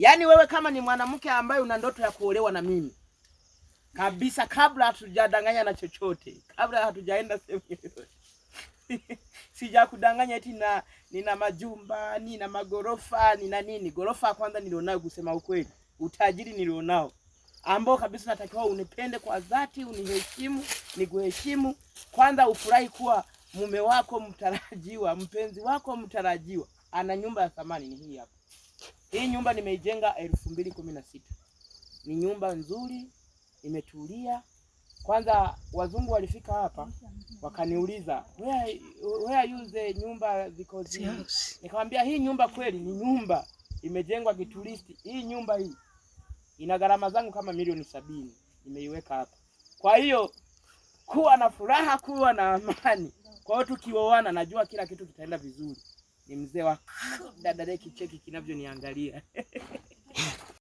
Yaani wewe kama ni mwanamke ambaye una ndoto ya kuolewa na mimi kabisa, kabla hatujadanganya na chochote, kabla hatujaenda sehemu yoyote sijakudanganya eti na nina majumba, nina magorofa, nina nini. Gorofa ya kwanza nilionayo, kusema ukweli, utajiri nilionao ambao kabisa natakiwa unipende kwa dhati, uniheshimu, nikuheshimu. Kwanza ufurahi kuwa mume wako mtarajiwa, mpenzi wako mtarajiwa ana nyumba ya thamani. Ni hii hapa. Hii nyumba nimeijenga 2016. Ni nyumba nzuri, imetulia. Kwanza wazungu walifika hapa wakaniuliza, where you the nyumba ziko zi?" Nikamwambia hii nyumba kweli ni nyumba imejengwa kituristi. Hii nyumba hii ina gharama zangu kama milioni 70 nimeiweka hapa. Kwa hiyo kuwa na furaha, kuwa na amani. Kwa hiyo tukioana, najua kila kitu kitaenda vizuri. Ni mzee wa dada deki, cheki kinavyoniangalia.